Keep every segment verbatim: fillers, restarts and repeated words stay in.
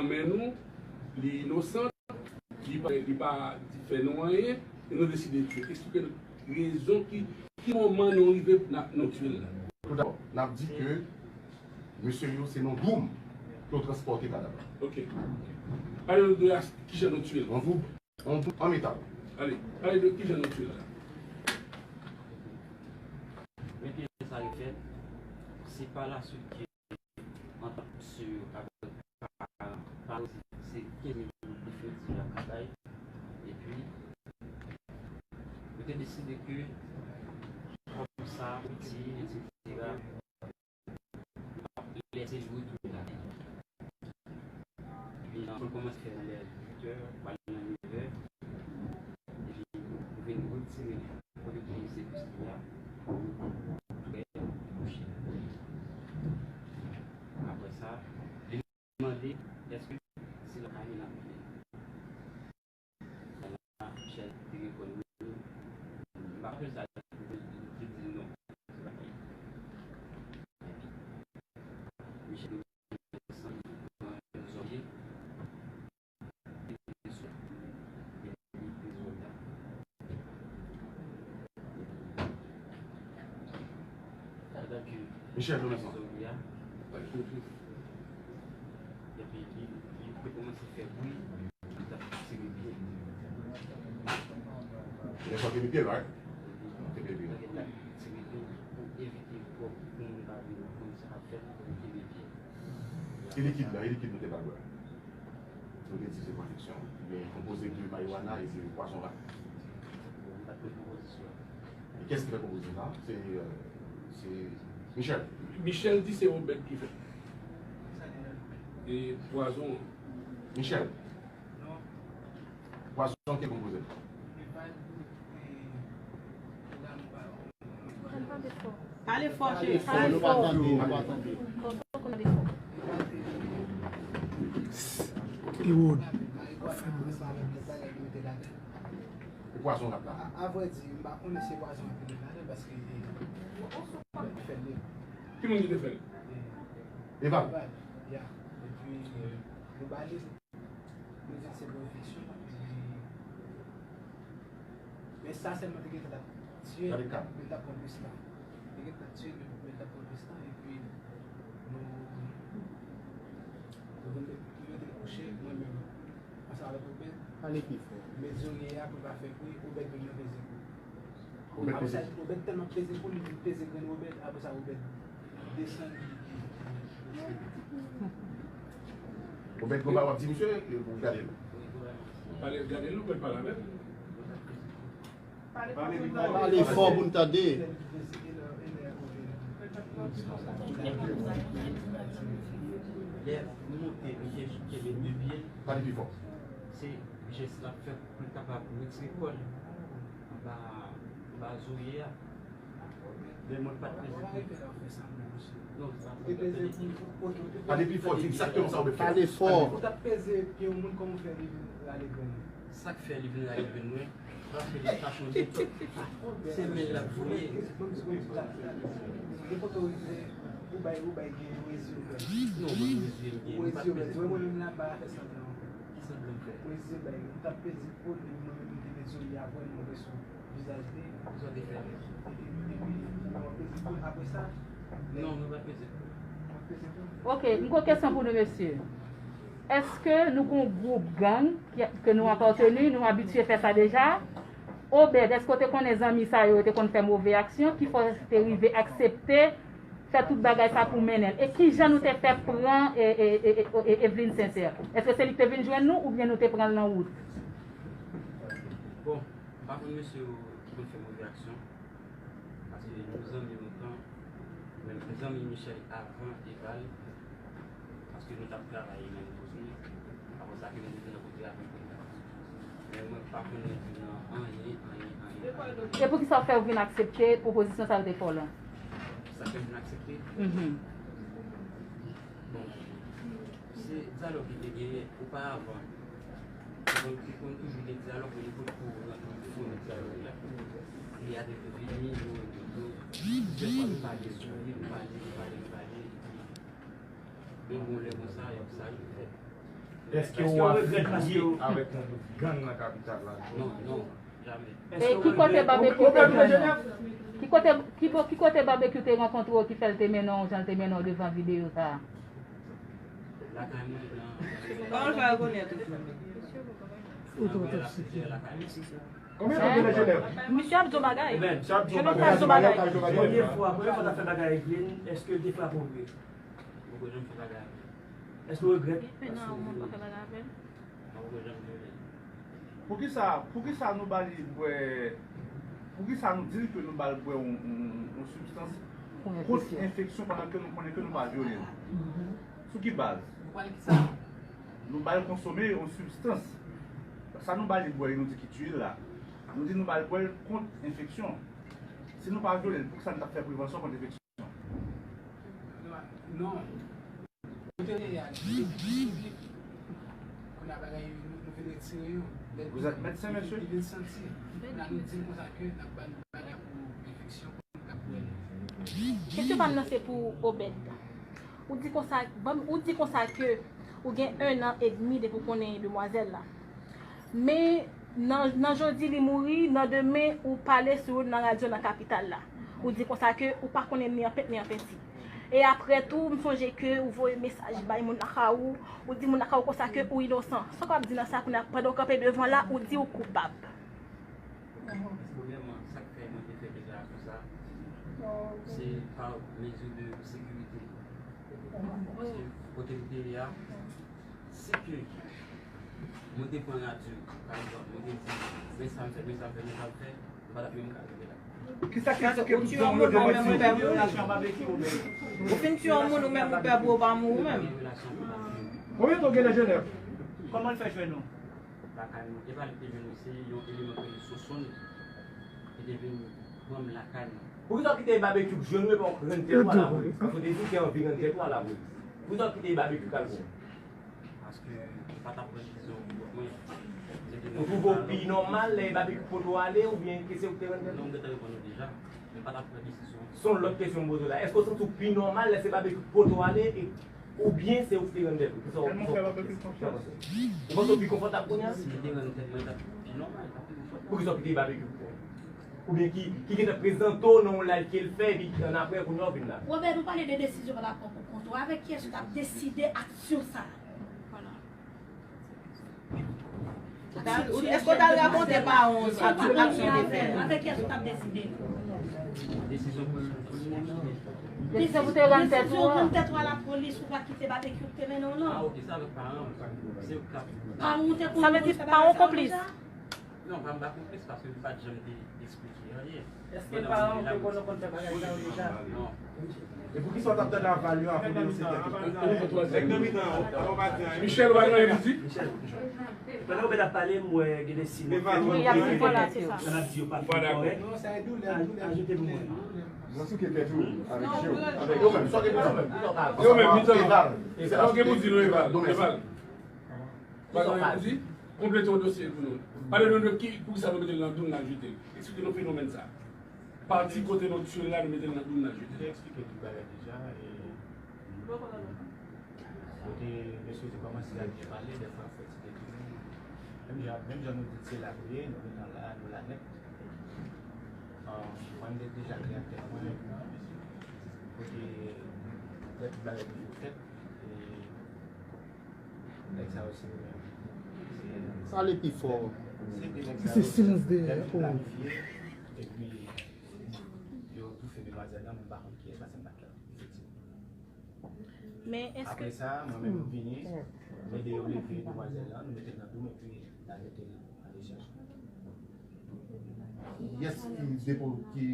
men nou, li inosan, li pa, li pa fè nou anyen, e nou deside tiye. Eksplike nou rezon ki, ki moman nou rive n ap, nou tiye l la. Toudabò, n ap di ke mesye yo se nan dwoum ke yo transpòte kadav la. Ok. Pale nou de as-, kijan nou tiye l. An dwoum, an dwoum, an metal. Ale, pale de kijan nou tiye l la. Men kijan sa yo fèt, se pa laswit ke antant misye yo avèk paran, paran se kenz mil goud definitif y ap ka bay. Epi, yo te deside ke kòm sa, piti, etsetera, lè se li retounen lakay. Epi, nou kòmanse fè nan lè uit è, pral nan nevè. Epi, nou vin retire li kote pou misye plis li a, pou l kouche. Apre sa, li mande èske se lakay li l ap mennen. Michel te reponn wi. M pa konn sa li di non. Michel te santi zòrye. Michel, nou renmen sa. Epi li, li te kòmanse fè bri, li t ap tire pye. Lè sa w te pye, right? Te pye, pye. Li t ap tire pye pou evite pou, pou moun pa vin konn sa k ap fèt, pou li tire pye. E likid la, e likid nou te ba l bwè? Nou te di se pwodiksyon, oubyen konpoze de marijuana epi pwazon rat. Bon, m pa t konn konpozisyon an. E kiyès ki fè konpozisyon sa? Se, euh, se Michel. Michel di se Obed ki fè. E pwazon an? Michel. Pwazon an ki konpoze l? Pale fò, cheri. Pale fò. Fò, fò, fò, fò. Pi wo. E pwazon l ap la? A, avrèdi, m pa konnen si se pwazon an ki te ladan, paske, eh, fè l. Ki moun ki te fè l? Eval. Eval, ya. Epi, eh, nou ba li. Nou di se pwodiksyon, epi, men sa sèlman te gentan t ap tiye, men l t ap pran plis la. Te gentan t ap tiye, men, men l t ap pran plis la, epi nou, nou vin met, nou mete l kouche, mwen menm, ansanm avèk Obed. Pale pi fò. Met zorye a pou l pa fè bri, Obed vin nan peze kou. Obed peze. Apre sa, Obed tèlman peze kou, li vin peze grenn Obed, apre sa, Obed desann. Obed, konba w ap di misye, e pou gade l. Pale, gade l, ou pral pale avè l. Pale fò pou n tande. Lè nou monte, misye kenbe de pye l. Pale pi fò. Se jès l ap fè pou l kapab retire kò l anba, anba zorye a. Men mwen pa t peze kou. Non, sa pa t peze kou. Pale pi fò, di egzakteman sa w vle fè. Pale fò. Ou t ap peze pye yon moun, kòman w fè li vin rale grenn ou? Sa k fè li vin rale grenn mwen, paske li tachonje. Se men l ap voye. Nenpòt ou rive, ou bay, ou bay gen yon reziye ou pèdi. Non, mwen reziye m gen, mwen pa t peze kou. Mwen menm la, m pa fè sanblan. Ki sanblan m fè? Mwen reziye m bay, m t ap peze kou, epi mwen menm m te met zorye a, mwen mwen sou vizaj li. Sa w te fè? Epi, epi, epi, mwen peze kou, apre sa, non, mwen pa t peze kou. Mwen peze kou. Ok, m gon kesyon pou nou, mesye. Èske nou gon gwoup gang ke, ke nou apateni, nou abitye fè sa deja? Obed, èske w te konnen zanmi sa yo, yo te konn fè move aksyon, ki fè w te rive aksepte fè tout bagay sa pou mennen l? E kijan nou te fè pran, e, e, e, e, e, Evelyne Sincère? Èske se li ki te vin jwenn nou, oubyen nou te pran l nan wout? Bon, m pa konn mesye yo ki konn fè move aksyon. Paske nou zanmi lontan, men nou zanmi Michel avan Eval, paske nou t ap travay menm kote, apre sa ke nou te nan kote a menm kote. Men mwen pa konn nan anyen, anyen, anyen, anyen. E poukisa w fè w vin aksepte pwopozisyon sa yo te fè w lan? Sa fè m vin aksepte? Mhm. Bon, se dyalòg ki te genyen oparavan. Donk, li konn toujou gen dyalòg, men li potko rantre fon nan dyalòg la. Li avèk vini, nou, nou, nou, plizyè fwa nou pale sou li, nou pale, nou pale, nou pale, epi, yon bon lè konsa, y ap sa, yo fèt. Èske w afilye avèk yon gwoup gang nan kapital la? Non, non, jamè. E ki kote Babekyou te jwenn ou? Ki kote, ki, ki kote Babekyou te rankontre w ki fè l te mennen w jan l te mennen w devan videyo sa a? Lakay mwen nan. Kòman l fè rekonèt ou? Ou twò tòksik. Konbyen tan w gen nan Jenèv? Misye ap di w bagay. Jenòm sa ap di w bagay. Premye fwa, premye fwa w t ap fè bagay ak Glenn, èske l te frape w vre? Mwen poko janm fè bagay avè l. Èske w regrèt? Gen pè nan moun pa fè bagay avè l. Mwen poko janm vle l. Poukisa, poukisa nou ba li bwè, poukisa nou di l ke nou ba l bwè yon, yon, yon sibstans kont enfeksyon pandan ke nou konnen ke nou pa vyole l? Sou ki baz? Nou ba l konsome yon sibstans. Sa nou ba li bwè, nou di ki tye l la. Nou di nou ba l bwè l kont enfeksyon. Si nou pa vyole l, poukisa nou t ap fè prevansyon kont enfeksyon? Non. Kote l ye a? Kounye a bagay yo, nou, nou vin retire yo. Lè Vous êtes médecin, monsieur? Li vin santi. Kounye a nou di l konsa ke n ap ba l bagay pou enfeksyon, pou l ka pou l. Kesyon pa m nan se pou Obed. Ou di konsa, ban m, ou di konsa ke ou gen en an edmi depi w konnen demwazèl la. Men nan, nan jodi li mouri, nan demen ou pale sou yo nan radyo nan kapital la. Ou di konsa ke ou pa konnen ni an pent ni an penti. E apre tou, m sonje ke ou voye mesaj bay moun lakay ou, ou di moun lakay ou konsa ke ou inosan. Sa w ap di nan sa kounye a, pandan w kanpe devan la, ou di ou koupab. Premyèman, sa k fè mwen te fè deklarasyon sa, se pa mezi de sekirite. Paske kote m te ye a, si ke mwen te pran radyo, pa egzanp, mwen te di, men sa m fè, men sa m fè, men sa m fè, m pa t ap menm ka rive la. Kisa ki, ki pou di yon moun mwen menm ou pè pou relasyon avèk yo? Ou fin tiye yon moun ou menm ou pè pou ou pa mouri ou menm. Konbyen tan w gen nan Jenèv? Kòman l fè jwenn ou? Lakay mwen. E pa li ki te jwenn mwen, se yon eleman ki rele Sosonn ki te vin pran m lakay mwen. Poukisa w kite Babekyou jwenn ou epi w rann tèt ou a lapolis? Paske w te di w te anvi rann tèt ou a lapolis. Poukisa w kite Babekyou k al pran w? Paske m pa t ap pran desizyon pou kont mwen. Ou twouve w pi nòmal lè Babekyou pote w ale oubyen ke se ou ki te rann tèt ou? Non, m gentan reponn ou deja. Men m pa t ap pran desizyon. Se yon lòt kesyon m poze w la. Èske w santi w pi nòmal lè se Babekyou ki pote w ale e, oubyen se ou ki te rann tèt ou? Kisa w, kisa w panse? Ou panse w pi konfòtab kounye a? Si m te rann tèt mwen, li t ap pi nòmal, li t ap pi konfòtab. Poukisa w kite Babekyou pran w? Oubyen ki, ki gentan prezante w nan yon live ke l fè, epi annapre, kounye a w vin la? Obed, ou pale de desizyon w t ap pran pou kont ou. Avèk kiyès ou t ap deside aksyon sa a? Èske w t al rakonte paran w sa tout aksyon w te fè? Avèk kiyès ou t ap deside? Desizyon pou l, pou l. Desizyon pou te rann tèt ou a. Desizyon rann tèt ou a lapolis, ou pa kite Babekyou te mennen w, non. Ah, ok, sa avèk paran m. Se yo k t ap. Paran w te konn moun fè bagay sa yo deja? Non, pa m pa konplis, paske li pa t janm te eksplike anyen. Èske paran w te konn ou konn fè bagay sa yo deja? Non. E poukisa w t ap tann aval yo avan w denonse tèt ou? Michel, ou pa gen anyen pou di? Pandan Obed ap pale, m wè gen de siy mwen fè. Wi, y ap di vòlè, se sa. Sa n ap di yo pa fin kòrèk. Ajoute pou mwen. Mwen souke tèt ou avèk je w. Yo menm, sa w gen pou di nou menm? Sa w gen pou di nou, Eval? Eval. Bagay pou di, konplete yon dosye pou nou. Pale nou de ki, poukisa nou mete l nan doum n al jete l. Eksplike nou fenomèn sa. Pati kote nou tiye l la, nou mete l nan doum n al jete l. Te eksplike tout bagay deja, e kote mesye te kòmanse ap byen pale, dèfwa fò ti detounen. Menm jan, menm jan nou di se la nou ye, nou gentan la, nou la nèt. Mwen m te deja klè ak tèt mwen, kote lè tout bagay toujou fèt, e Sa ale pi fò. Se silans dèyè. Epi yo toufe demwazèl lan, men m pa konn kiyès, paske m pa t la. Men èske... Apre sa, mwen menm m vini, m ede yo leve demwazèl lan, nou mete l nan doum epi n al mete l an dechaj. Kiyès ki depo, ki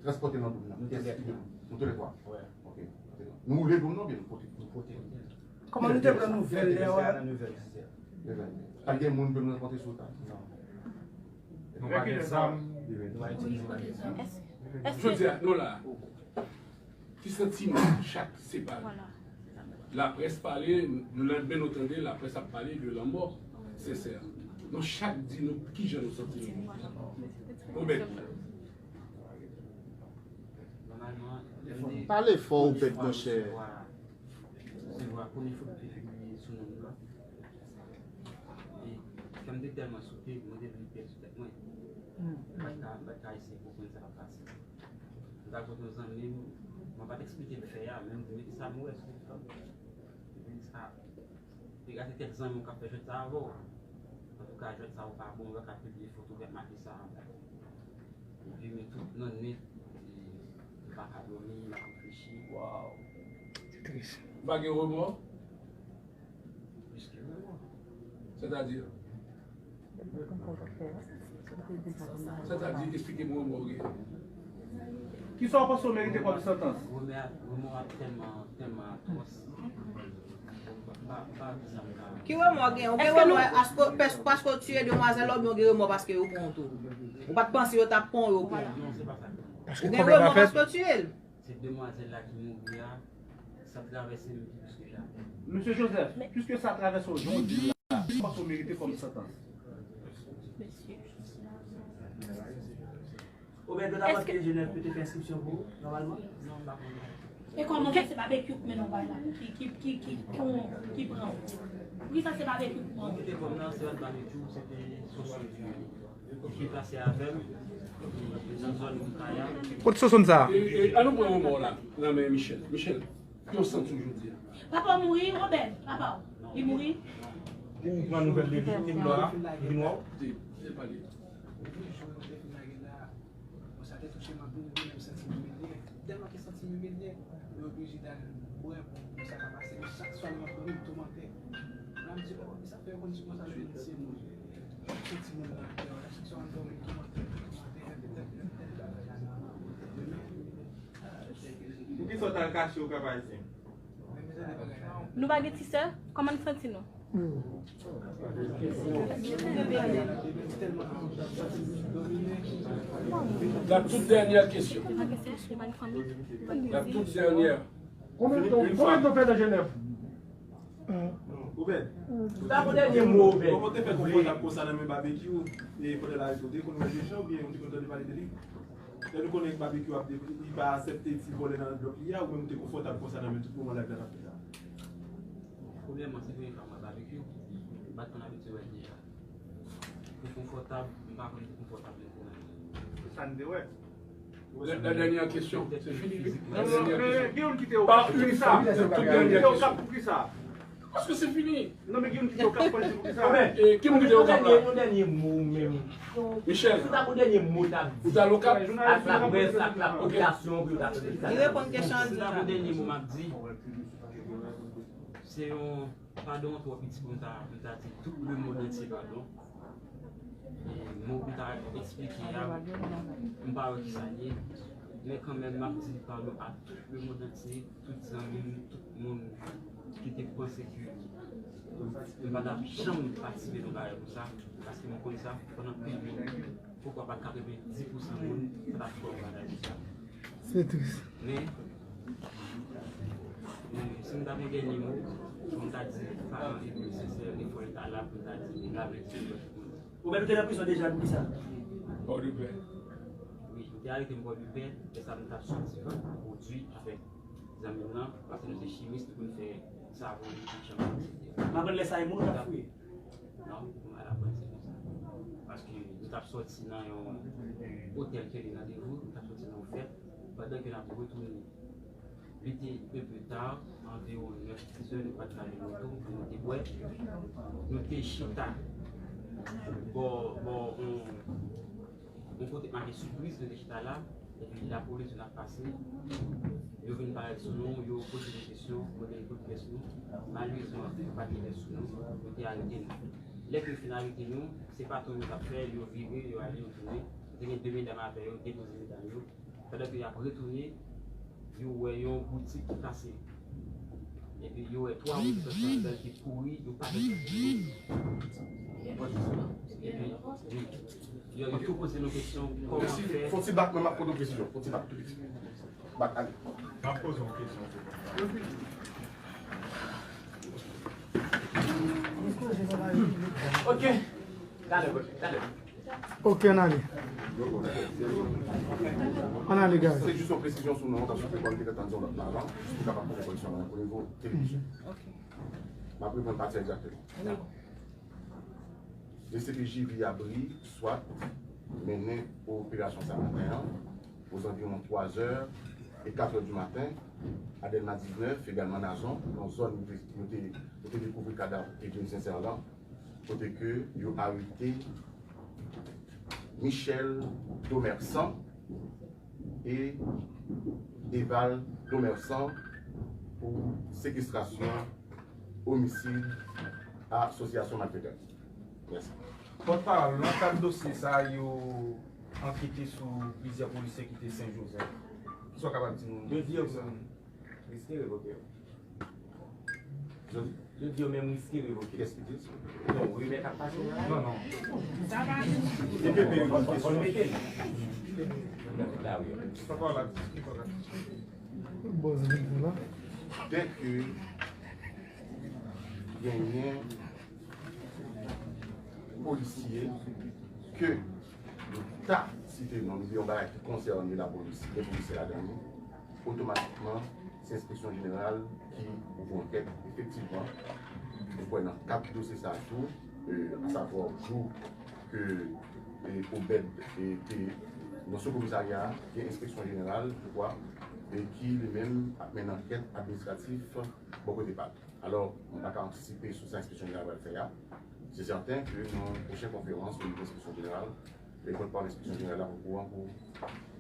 transpòte l nan doum nan? Nou tou lè twa. Nou tou lè twa? Wi. Ok. Nou woule doum nan oubyen nou pote? Nou pote. Kòman nou te pran nouvèl lè a? Pa t gen moun pou nou rankontre sou ta? Non. Nou pa gen zam. Jodi a, nou la. Ki santiman chak separe? Laprès pale, le lendmen nou tande laprès ap pale de lanmò Sensè. Nou chak di nou kijan nou santi nou. Obed. Pale fò, Obed, monchè. Resevwa premye foto ki pibliye sou non m nan. Kè m te tèlman souke, mwen te vle pèdi tèt mwen. Mwen pa t ka, mwen pa t ka eseye konprann sa k ap pase. Mwen t al kote yon zanmi m, mwen pa t eksplike l fè a, men m di, "Men kisa m wè sou TikTok?" Epi sa, e gade kèk zanmi w k ap fè jwèt sa avè w. Antouka, jwèt sa ou pa bon, ou pa ka pibliye foto w k ap make sa anba. Epi men tout nan nwit, e, m pa ka dòmi, m ap reflechi. Waw. Se tris. Ou pa gen remò? Plis ke remò. Sètadi? Sètadi, eksplike m remò w gen. Kisa w panse w merite kòm santans? Remò a, remò a tèlman, tèlman atwòs. M pa, m pa, m pa di sa m ka. Ki remò w gen? Ou gen remò paske, paske w tiye demwazèl la oubyen w gen remò paske yo pran w tou? Ou pa t panse yo t ap pran w, yo pran w? Non, se pa sa. Ou gen remò paske w tiye l? Se demwazèl la ki mouri a, sa travèse m pi plis ke jamè. Mesye Joseph, piske sa travèse w jan w di l la, kisa w merite kòm santans? Obed, yo ta pral peye Jenèf pou te fè enskripsyon pou ou, nòmalman? Non, m pa konnen. E kòman fè se babekyou k mennen w bay la? Ki, ki, ki, ki, ki, ki pran w? Poukisa se babekyou k pran w? Mwen kite kòm nan, se pa t babekyou, se te Soso ki, ki pase avè m nan zòn Woukaya. Kot Soso sa? E, e, an nou pran yon mò la, nan men Michel. Michel, ki w santi w jodi a? Papa w mouri, Obed, papa w. Li mouri? Ou pran nouvèl de li, vin bò a, vin wè w? Di, di pale. Bon, sa te touche m anpil, mwen menm santi m imilye. Tèlman ke santi m imilye, mwen oblije t al bwè pou, pou sa pa pase. Men chak swa, l ap dòmi, m toumante. Lè m di, "Oh, men sa fè yo konn di konsa, yo konn se moun." Tout timoun nan kè yo, chak swa, m dòmi, m toumante, m toumante, rèpete, rèpete, rèpete. Poukisa w t al kache w Kap Ayisyen? Nou pa gen ti sè? Kòman n santi nou? La toute dernière question. La toute dernière. Konbyen tan, konbyen tan w fè nan Jenèv? Obed. Sa pou dènye mo, Obed. Kòman w te fè konfòtab konsa nan men Babekyou? E pandan l arete w, te konn wè deja oubyen ou te konn tande pale de li? Lè nou konnen Babekyou ap de-, li pa aksepte ti vòlè nan blòk li a, ou menm ou te konfòtab konsa nan men tout moman live la t ap fèt la? Premyèman, se premye fwa m wè Babekyou. M pa t konn abitye wè l deja. Pou konfòtab, m pa konn pou konfòtab menm pou nan. Se sa n te wè. La, la dernière question, c'est fini, wi. La dernière question. Gen youn ki te okap pou di sa. Une femme, toute dernière question. Paske se fini. Non, men gen youn ki te okap pou di sa. E, ki moun ki te okap la? Yon dènye mo menm. Michel. Si w ta gon dènye mo w t ap di. Ou t al okap? Ak laprès, ak lapopilasyon, pou yo ta tande sa. Li reponn kesyon an. Si w ta gon dènye mo m ap di, se yon padon twò piti pou m ta, pou m ta di tout lemond antye padon. E mo pou m ta eksplike a, m pa wè kisa l ye. Men kanmenm, m ap di padon a tout lemond antye, tout zanmi m, tout moun ki te panse ke m pa t ap janm patisipe nan bagay konsa, paske m konn sa pandan pil moun, poukwa pa katrevenndis pousan moun, sa t ap fè yon bagay konsa. Se tris. Men, men, si m ta gon dènye mo, fò m ta di paran epi sè, sè, e fò l ta la pou l ta di, lave l sou lòt moun. Ou menm te nan prizon deja pou kisa? Pòdepè. Wi, yo te arete m Pòdepè, lè sa m t ap sòti pwodui avèk zanmi m nan, paske nou se chimis, nou konn fè savon, machann, etsetera. M aprann lè sa e moun ou t ap fouye? Non, m al aprann se konsa. Paske nou t ap sòti nan yon otèl ke li nan Devou, nou t ap sòti nan yon fèt, pandan ke n ap retounen. Li te un peu tard, anviwon nèf, dis zè, nou pa t ka jwenn moto pou nou te bwè. Nou te chita bò, bò, yon, yon kote k make Sipriz, nou te chita la. Epi lapolis vin ap pase. Yo vin parèt sou nou, yo poze nou kesyon, mande nou kote pyès nou. Malerezman, yo pa t gen pyès sou nou, yo te arete nou. Lè ke yo fin arete nou, se patwon yo t ap fè, yo vire, yo ale, yo tounen. Yo te gen de medam avè yo, depoze medam yo. Pandan ke y ap retounen, yo wè yon boutik ki kase. Epi yo wè twa moun ki sòti anndan ki kouri, yo pa t. Epi, wi. Yo, yo tou poze nou kesyon, kòman fè. Fon ti bak, mwen m ap poze yon kesyon. Fon ti bak tou piti. Bak, ale. M ap poze yon kesyon. Ok. Talè, talè. Ok, ann ale. Ann ale, guys. Se jis yon presizyon sou non an, paske m te gentan di yon lòt la avan, jis pou kapab fè yon koreksyon nan yon nivo televizyon. Ok. M ap reprann pati a egzakteman. Dakò. D C P J Viyabri, swat, mennen operasyon sa maten an, ozanviwon twazè e katrè di maten, a Dèlma diznèf, egalman Nazon, nan zòn nou te, nou te, nou te dekouvri kadav Edwin Sincère lan, kote ke yo arete Michel Domersan e Eval Domersan pou sekestrasyon, omisid, asosyasyon malfetè. Mèsi. Pòtpawòl, nan kad dosye sa a, yo ankete sou plizyè polisye ki te Sen Jozèf. Kisa w kapab di nou? Yo di yo riske revoke yo. Yo di yo menm riske revoke. Kiyès ki di sa? Non, rimè k ap pase la. Non, non. Li te pe revoke sou mete. Pòtpawòl la di, pòtpawòl la di. Dèke genyen polisye ke nou ta site non, nou di yon bagay ki konsène lapolis, gen polisye ladan li, otomatikman, se enspeksyon jeneral ki ouvri ankèt. Efektivman, nou kwè nan kad dosye sa a tou, e, asavwa jou ke, e, Obed, e, te nan sou komisarya a, gen enspeksyon jeneral, je crois, e ki li menm ap mennen ankèt administratif bò kote pa l. Alò, mwen pa ka antisipe sou sa enspeksyon jeneral pral fè a. Se sèten ke nan pwochen konferans o nivo enspeksyon jeneral, e pòtpawòl enspeksyon jeneral la poko an pou,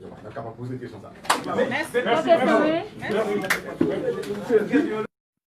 nou kapab poze kesyon sa a. Mèsi, pwofesè. Mèsi.